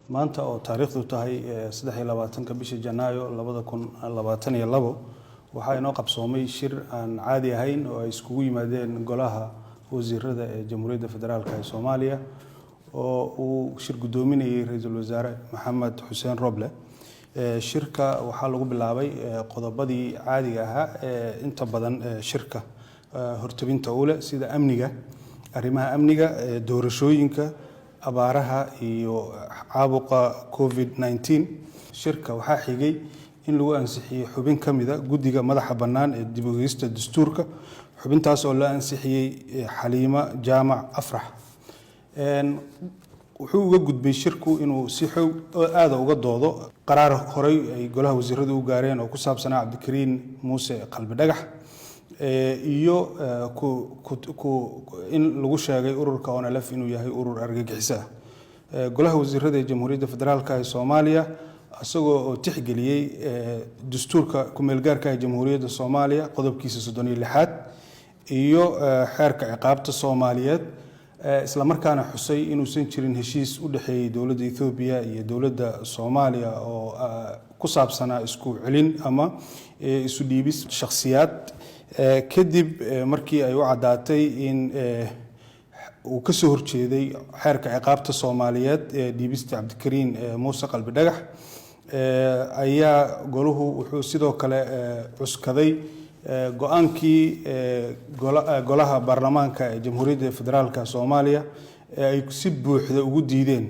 Maanta oo taariikhdu tahay 23-ka bisha Janaayo 2022, waxaa inoo qabsoomay shir aan caadi ahayn oo ay iskugu yimaadeen Golaha Wasiirada ee Jamhuuriyadda Federaalka ee Soomaaliya, oo uu shir guddoominayay Ra-iisul Wasaare Maxamed Xuseen Roble. Shirka waxaa lagu bilaabay qodobadii caadiga ahaa ee inta badan shirka hortabinta u leh, sida amniga, arrimaha amniga, doorashooyinka, abaaraha iyo caabuqa COVID-19. Shirka waxaa xigay in lagu ansixiyey xubin ka mida guddiga madaxa bannaan ee dib u eegista dastuurka, xubintaas oo la ansixiyey Xaliimo Jaamac Afrax. Wuxuu uga gudbay shirku inuu si xoog aada uga doodo qaraar horey ay Golaha Wasiiradu u gaareen oo ku saabsanaa Cabdikariin Muuse Qalbi Dhagax iyo in lagu sheegay ururka ONLF inuu yahay urur argagixiso ah. Golaha Wasiirada ee Jamhuuriyadda Federaalka ee Soomaaliya, isagoo oo tixgeliyey dastuurka ku-meelgaarka ee Jamhuuriyadda Soomaaliya qodobkiisa 36aad iyo Xeerka Ciqaabta Soomaaliyeed, islamarkaana xusay inuusan jirin heshiis u dhexeeyey dowladda Ethoobiya iyo dowladda Soomaaliya oo ku saabsanaa isku celin ama isu dhiibis shakhsiyaad, kadib markii ay u caddaatay in uu ka soo horjeeday Xeerka Ciqaabta Soomaaliyeed ee dhiibista Cabdikariin Muuse Qalbi Dhagax, ayaa goluhu wuxuu sidoo kale cuskaday go-aankii golaha baarlamaanka ee Jamhuuriyadda Federaalka Soomaaliya ee ay si buuxda ugu diideen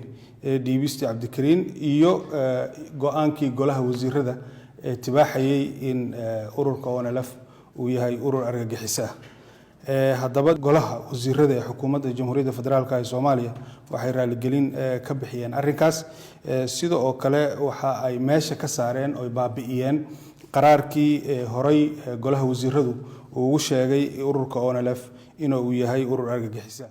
dhiibista Cabdikariin iyo go-aankii Golaha Wasiirada ee tibaaxayay in ururka ONLF uu yahay urur argagixiso ah. Haddaba, Golaha Wasiirada ee xukuumadda Jamhuuriyadda Federaalka ee Soomaaliya waxay raaligelin ka bixiyeen arrinkaas. Sida oo kale waxa ay meesha ka saareen oy baabi'iyeen qaraarkii horey Golaha Wasiiradu uu ugu sheegay ururka ONLF inuu yahay urur argagixisa.